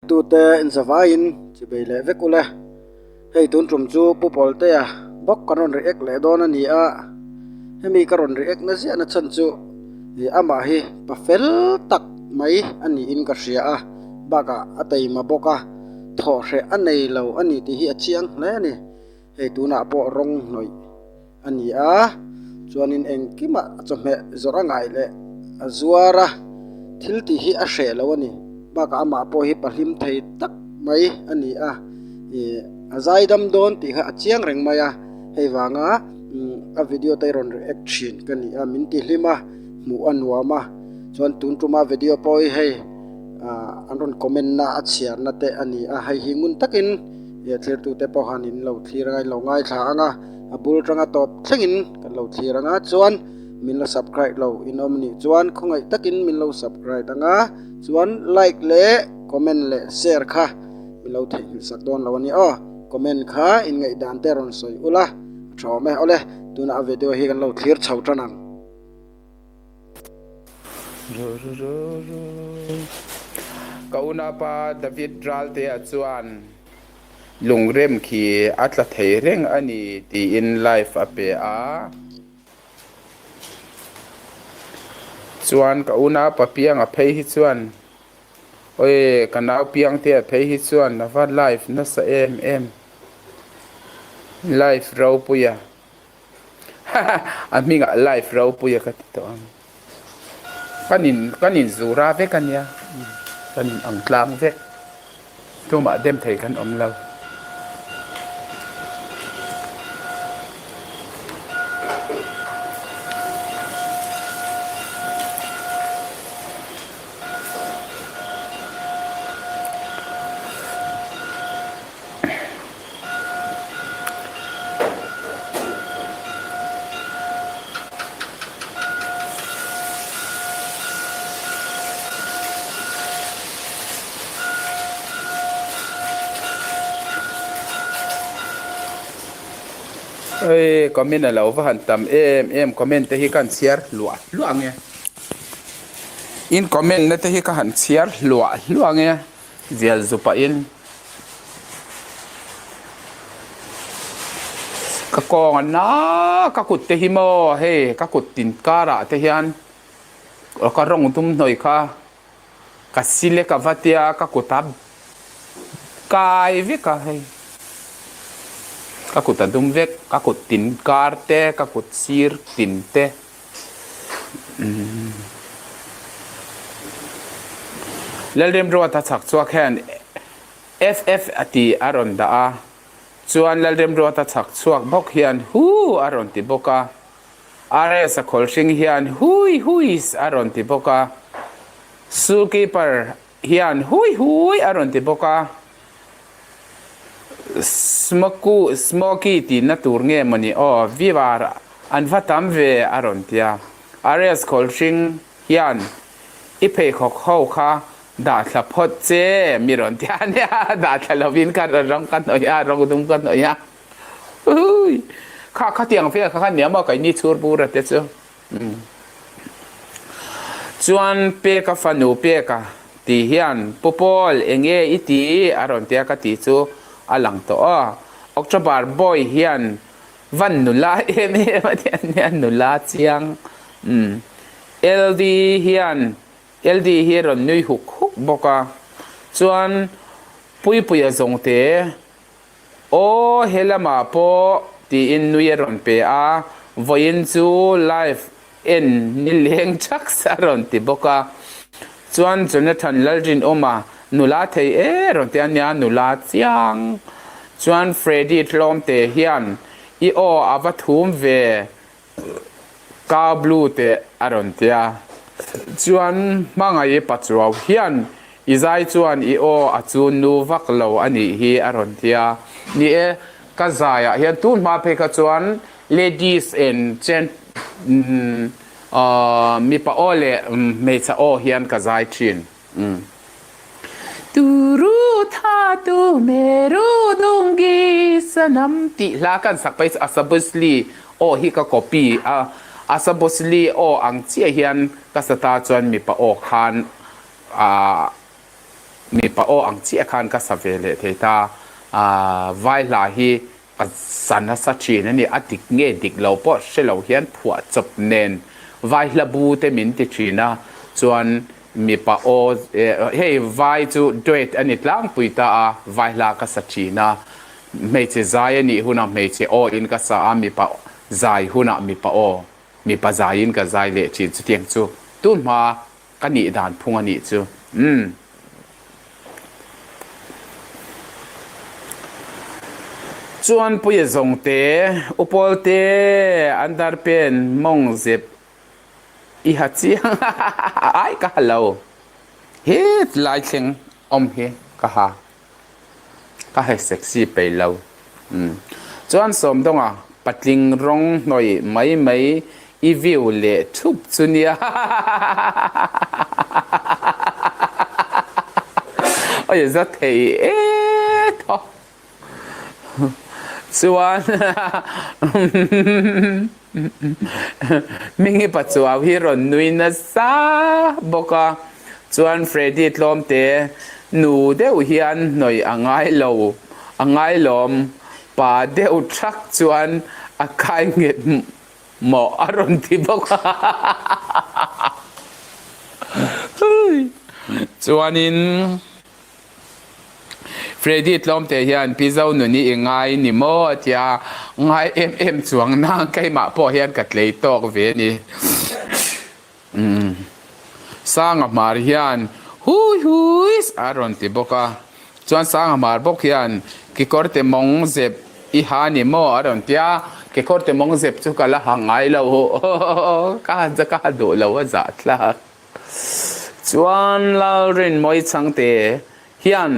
Tute inzavaiin chibei leh vek ule. Hei tun tum chu Pu Pawltea bawk kan rawn react leh dawn a ni a, hemi ka rawn react na ziahna chhan chu ih amah hi pa fel tak mai a niin ka hria a, bakah a taima bawk a, thawhhreh a nei lo a ni tih hi a chiang hle a ni. Hei tunah pawh rawng hnawih a ni a, chuanin engkimah chawhmeh zawrh a ngaih leh a zuar a, thil tih hi a hreh lo a ni. Bakah amah pawh hi pahlim thei tak mai a ni a, ih a zaidam dawn tih kha a chiang reng mai a, hei vanga a video te rawn react thin ka ni a, min tihlim a, hmuh a nuam a, chuan tun tuma video pawh hi hei ah an rawn comment na a chhiarna te a ni a, hei hi ngun takin He thlirtute pawh han in lo thlir anga in lo ngaithla ang a, a bul tanga tawp thlengin kan lo thlir ang a, chuan min la subscribe lo in awm anih chuan khawngaih takin min lo subscribe ang a, chuan like leh comment leh share kha min lo theihnghilh sak dawn lo a ni aw, comment kha in ngaihdan te rawn sawi ula a tha awm e, awle tunah a video hi kan lo thlir chho tan ang. Ka unapa David Raltea chuan lungrem khi a tla thei reng a ni tiin live a pe a. Chuan ka unapa Pianga phei hi chuan Awi ka nau Piangtea phei hi chuan a va live nasa em em live ropuia. A hmingah live ropuia ka ti tawh ang. Kan in kan in zura vek a nia, kan in ang tlang vek. Tumah dem thei kan awm lo. Hei comment a lo va han tam em em comment te hi ka han chhiar hluah hluah ang e in comment na te hi ka han chhiar hluah hluah ang e. Zial zu pahin ka kawng a na ka kut te hi maw hei ka kut tin karah te hian ka rawng dum hnawih kha ka sile ka va tia ka kut a kai vek a hei ka kut a dum vek ka kut tin kar te ka kut sir tin te. Lalremruata chhak chhuak hian FF a ti a rawn dah a, chuan Lalremruata chhak chhuak bawk hian Hu a rawn ti bawk a, RS a khawl hring hian Hui Huis a rawn ti bawk a, Sulkeeper hian Hui Hui a rawn ti bawk a. Smoku Smoky tihna tur nge mawni aw Vivar an va tam ve a rawn ti a. Arias Khawlhring hian i pheikhawk ho kha dah thla phawt che mi rawn ti a nia dah thla lovin ka rawng ka hnawih a rawng dum ka hnawih a hui kha khatiang vel kha kha nia maw keini chhur bur a te chu. Chuan Peka fanu Peka tih hian Pu Paul eng nge i ti a rawn tia ka tih chu a lang tawh a. October boy hian van nula em em a tia nia nula chiang. LD hian LD hi a rawn nui huk huk bawk a. Chuan Puipuia zawngte Aw he lamah pawh tiin nui a rawn pe a, vawiin chu live en ni leng thaks a rawn ti bawk a. Chuan Jonathan Lalrinawma nula thei e rawn ti a nia nula chiang. Chuan Freddy tlawmte hian i aw a va thum ve Ka blue teh a rawn ti a. Chuan hmangaih pachuau hian i zai chuan i aw a chun nu vak lo a nih hi a rawn ti a. Ni e, ka zaiah hian tun hma phei kha chuan ladies and gent mipa aw leh hmeichhe aw hian ka zai thin. Turu tha tu meru dungi sanam tih hla kan sak phei chu Asa Bhosle aw hi ka copy a, Asa Bhosle aw ang chiah hian ka sa ta chuan mipa aw khan ah. Mipa aw ang chiah khan ka sa ve leh thei ta. Vai hla hi ka sa nasa thin a ni. A dik nge dik lo pawh hre lo hian phuah chawp nen vai hla bu te min ti thin a. Chuan mipa aw hei vai chu duet a ni tlangpui ta a, vai hla ka sa thin a. Hmeichhe zai a nih hunah hmeichhe aw in ka sa a, mipa zai hunah mipa aw mipa zaiin ka zai leh thin. Chutiang chu tun hma Ka nih dan phung a nih chu. Umm. Chuan Puia zawng te, U Pawl te, an dar pen mawng zep i ha chiang ai ka ha lo. He lai thleng awm hi ka ha. Ka he sexy peih lo. Umm. Chuan Sawmdawnga patling rawng hnawih mai mai i view leh thup chu nia. Oi za thei e thaw. Chuan Hmingi Pachuau hi rawn nui nasa bawk a, chuan Freddy tlawmte nu deuh hian hnawih a ngai lo, a ngai lawm, pa deuh thak chuan a kai nghet mawh a rawn ti bawk a. Chuanin. Freddy tlawmte hian Pi Zonuni i ngai ni maw a tia, ngai em em chuang nang keimah pawh hian ka tlei tawk ve a ni. Umm Sanga Hmar hian hui hui a rawn ti bawk a, chuan Sanga Hmar bawk hian kekawrte mawng zep i ha ni maw a rawn tia, kekawrte mawng zep chu ka la ha ngai lo, ka ha duh lo a zahthlak. Chuan Lalrinmawi Chhangte hian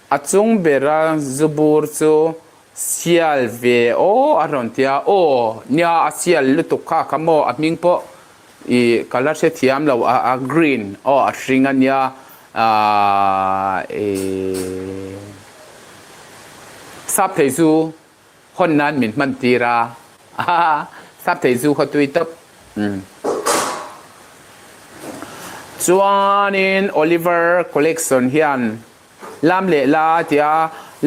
a chung bera zu bur chu sial ve aw a rawn ti a, aw nia a sial lutuk kha kha maw a hming pawh ih ka la hrethiam lo a a green aw a hring a nia aah ih sap thei chu hawn nan min hman tir a sap thei zu kha tui tawp umm chuanin Oliver collection hian lam leh la a tia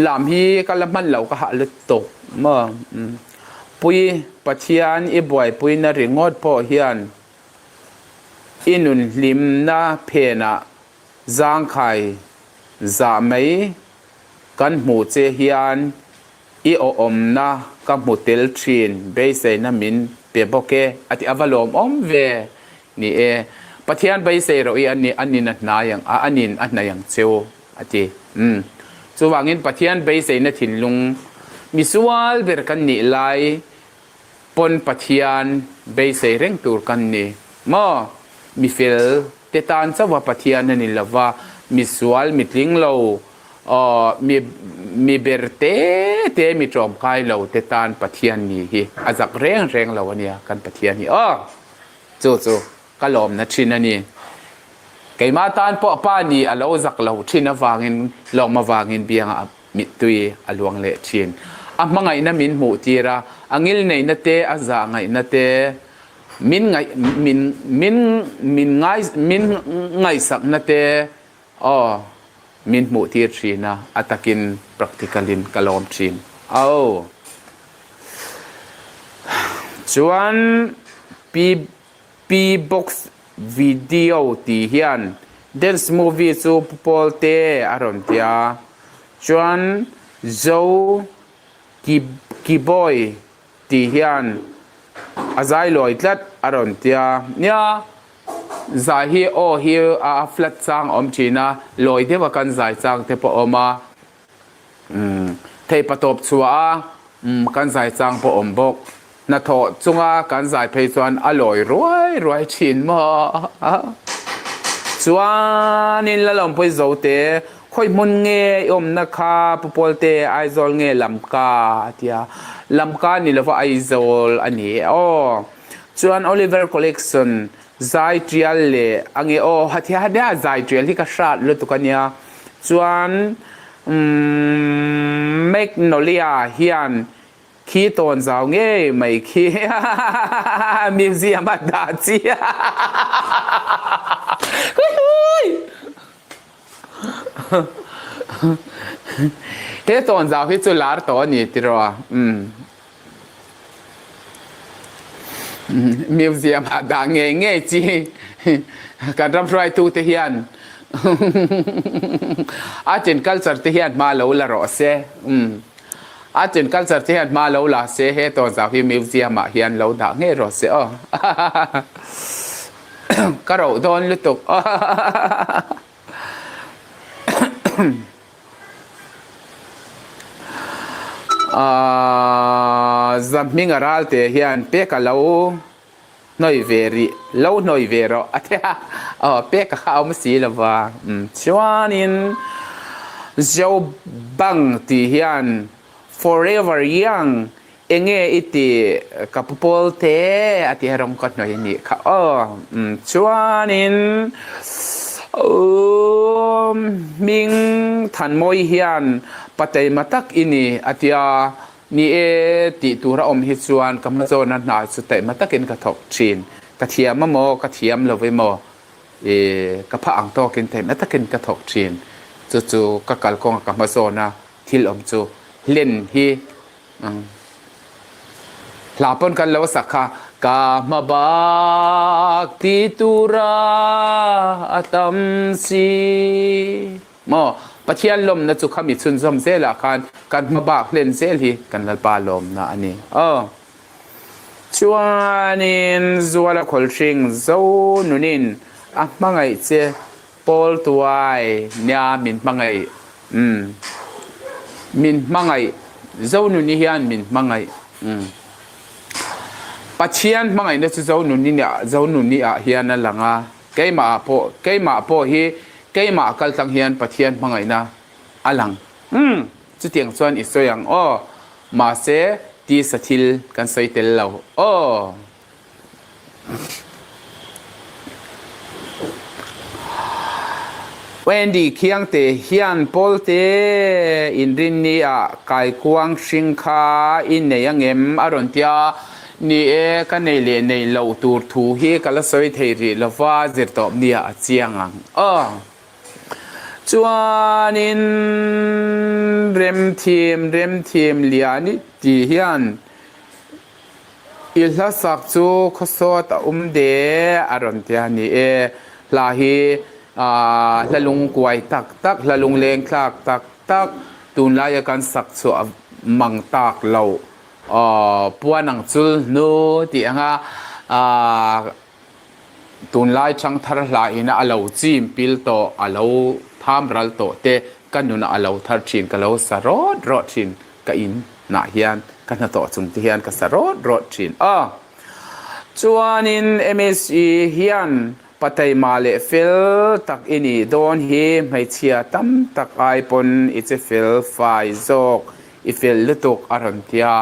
lam hi ka la hman lo ka hah lutuk maw umm pui Pathian i buaipuina ringawt pawh hian i nun hlimna phenah zangkhai zah mai Kan hmuh che hian i awhawmna ka hmu tel thin, beiseina min pe bawk e, a ti. A va lawmawm ve. Ni e, Pathian beisei rawh i a ni, a nin a hnai ang, a nin a hnai ang cheu, a ti. Umm. Chuvangin Pathian beiseina thinlung misual ber kan nih lai pawn Pathian beisei reng tur kan ni maw? Mifel te tan chauha Pathian a ni lova, misual, mitling lo, aw mi mi ber te te, mi tlawmkai lo te tan Pathian ni hi a zak reng reng lo a nia kan Pathian hi aw. Chu chu ka lawmna thin a ni. Keimah tan pawh pa ni a lo zak lo thin avangin lawm avangin biangah Mittui a luang leh thin. A hmangaihna min hmuh tir a, a ngilneihna te, a zahngaihna te, min ngaih, min, min, min ngai, min ngaihsakna te, aw, min hmuh tir thin a, a takin practical in ka lawm thin. Aw. Chuan Pi P-box video tih hian dance movie chu Pu Pawlte a rawn ti a, chuan Zo Kiboy tih hian a zai lawi tlat a rawn ti a. Nia, zai hi aw hi a flat chang a awm thin a, lawi deuha kan zai chang te pawh a awm a. Umm theipa tawp chhuah a umm kan zai chang pawh awm bawk. Hnathawh chunga kan zai phei chuan a lawi ruai ruai thin maw. Chuanin Lalawmpui Zote khawi hmun nge i awmna kha Pu Pawlte Aizawl nge Lamka a ti a. Lamka ni lova Aizawl a ni e aw. Chuan Oliver Collection zai tial leh a nge aw hathia nia zai tial hi ka hrat lutuk a nia. Chuan Magnolia hian khi tawn zau ngei mai khi museum a dah chi a. He tawnzau hi chu lar tawh a ni tiraw? Umm. Museum ah dah ngei ngei chi kan ram hruaitute hian art and culture te hian hma lo la rawh se. Umm. Art and culture te hian hma lo la se he tawnzau hi museum ah hian lo dah ngei rawh se aw. Ka roh dawn lutuk. Zahminga ralte hian pek a lo hnawih ve rih, lo hnawih ve rawh a ti a, aw pek a kha a awm si lo va. Chuanin Zobang tih hian Forever Young Enge i ti ka pu pawl te a ti rawng ka hnawih a nih kha aw. Chuanin hming Thanmawi hian pa taima tak i ni a tia, ni e tih tur a awm hi chuan ka hmazawn a hna chu taima takin ka thawk thin. Ka thiam amaw ka thiam lo emaw i ka phah ang tawkin taima takin ka thawk thin. Chu chu ka kalkawnga ka hmazawn a thil awm chu hlen hi Hla pawn kan lo sak kha, Ka hma bak ti tura a tam si. Maw? Pathian lawmna chu khami chhunzawm zelah khan kan hma bak hlen zel hi kan Lalpa lawmna a ni. Aw. Chuanin Zuala Khawlhring zo nunin a hmangaih che Pawl tuai nia min hmangaih umm min hmangaih Zonuni hian min hmangaih umm Pathian hmangaihna chu Zonuni Zonuni ah hian a lang a keimah ah pawh keimah pawh hi keimah kal tlang hian Pathian hmangaihna a lang umm chutiang chuan i sawi ang aw mahse tisa thil kan sawi tel lo aw. Wendy Khiangte hian Pawlte inrinni ah kaikuang hring kha i nei angem a rawn ti a, ni e ka nei leh nei loh tur thu hi ka la sawi thei rih lova zir tawp nia a chiang ang aw. Chuanin Remthim Remthim Liani tih hian I hla sak chu khawsawt a awm de a rawn ti a ni e. Hla hi hla lungkuai tak tak, hla lungleng thlak tak tak, tunlaia kan sak chhuah mang tak loh puan ang chul hnu tih anga Tunlai changthar hla ina a lo chim pil tawh, a lo tham ral tawh te ka nunah a lo thar thin, ka lo sa rawt rawt thin, ka in nah hian ka hnathawh chung te hian ka sa rawt rawt thin a. Chuanin MSE hian Pateima leh fel tak i nih dawn hi hmeichhia tam tak ai pawn i che fel fai zawk, i fel lutuk a rawn tia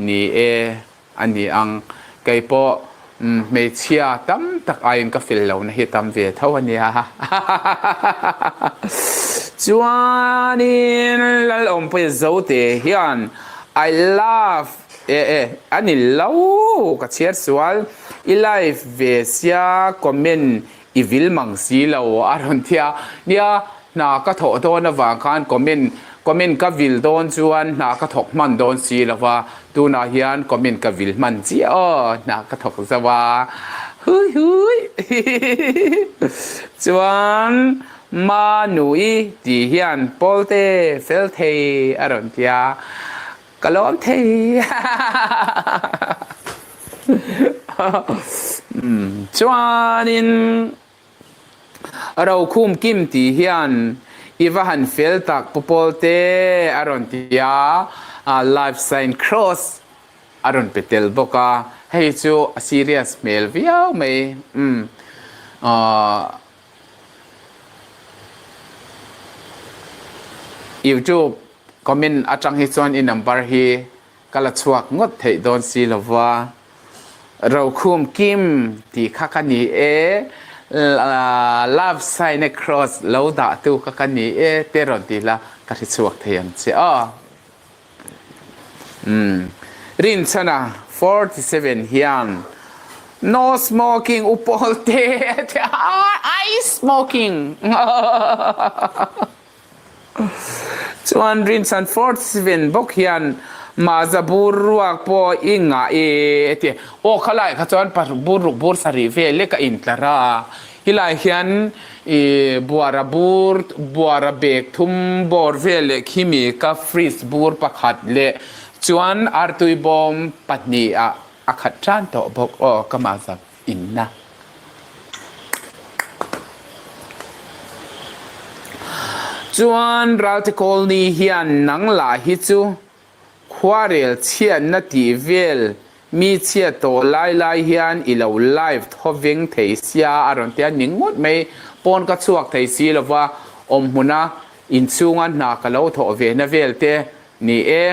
ni e. A ni ang. Kei pawh hmeichhia tam tak aiin ka fel lohna hi tam ve tho a nia. Chuanin Lalawmpuia Zote hian I love e e a ni lo ka chhiar sual i live ve sia comment I vil mang si lo a rawn ti a, nia hna ka thawh dawn avang khan comment comment ka vil dawn chuan hna ka thawk hman dawn si lo va, tunah hian comment ka vil hman chiah aw, hna ka thawk zo a, hui hui chuan Manui tih hian Pawlte fel thei a rawn ti a, Ka lawm thei. Chuanin Rokhum Kim tih hian i va han fel tak Pu Pawlte a rawn ti a, life sign cross a rawn pe tel bawk a, hei chu a serious hmel viau mai. Youtube Comment atang hi chuan i number hi ka la chhuak ngawt theih dawn si lo va, Rokhum Kim tih kha ka ni e, love sign a cross lo dah tu kha ka ni e te rawn ti la ka hre chhuak thei ang che aw. Umm Rinchhana 47 hian no smoking u Pawlte a ti a, I smoking. Chuan Rinchhan Fortsven bawk hian Mahza bur ruak pawh i ngah e a ti. Aw khalai kha chuan bur ruk bur sarih vel lek a intlar a. Helai hian i buara bur buara bag thum bawr vel leh khimi ka fridge bur pakhat leh chuan artui bawm pahnih ah a khat tan tawh bawk aw ka mahzap inna. Chuan Ralte Colney hian nang lah hi chu Khuarel chhiatna tih vel mi chhiat tawh lai lai hian i lo live thaw veng thei sia a rawn ti a, ni ngawt mai pawn ka chhuak thei si lova awm hmuna inchhunga hna ka lo thawh ve na vel te ni e,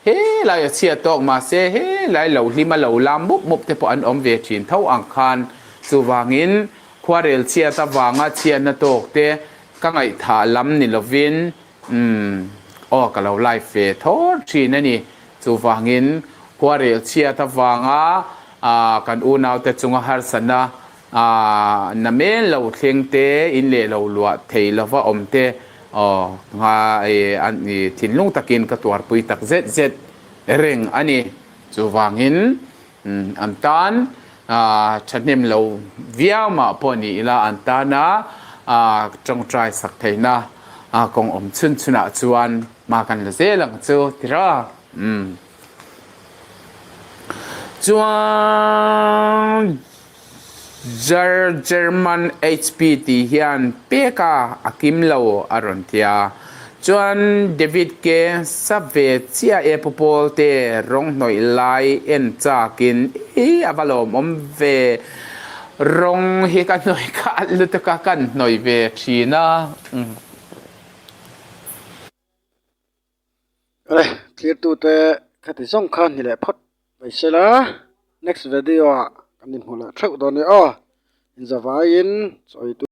he lai a chhiat tawk mahse he lai lo hlim a lo lam mup mup te pawh an awm ve thin tho ang khan chuvangin khuarel chhiat avanga chhiatna tawk te ka ngaihthah lam ni lovin Umm, aw ka lo live ve thawr thin a ni. Chuvangin khuarel chhiat avanga kan unaute chunga harsatna namen lo thleng te, in leh lo luah thei lova awm te aw thinlung takin ka tuarpui tak zet zet reng a ni. Chuvangin An tan thahnem lo viau mah pawh ni ila an tana tawngtai sak theihna kawng awm chhun chhunah chuan hma kan la zel ang chu tira. Chuan German HP tih hian peka a kim lo a rawn ti a. Chuan David ke sa ve chiah e Pu Paul te rawng hnawih lai en chakin i a va lawmawm ve. Rawng hi ka hnawih khat lutuk a kan hnawih ve thin a. Awle thirtute khati zawng kha ni leh phawt mai sela next video ah kan inhmu leh theuh dawn nia aw inzavaiin chawi tu.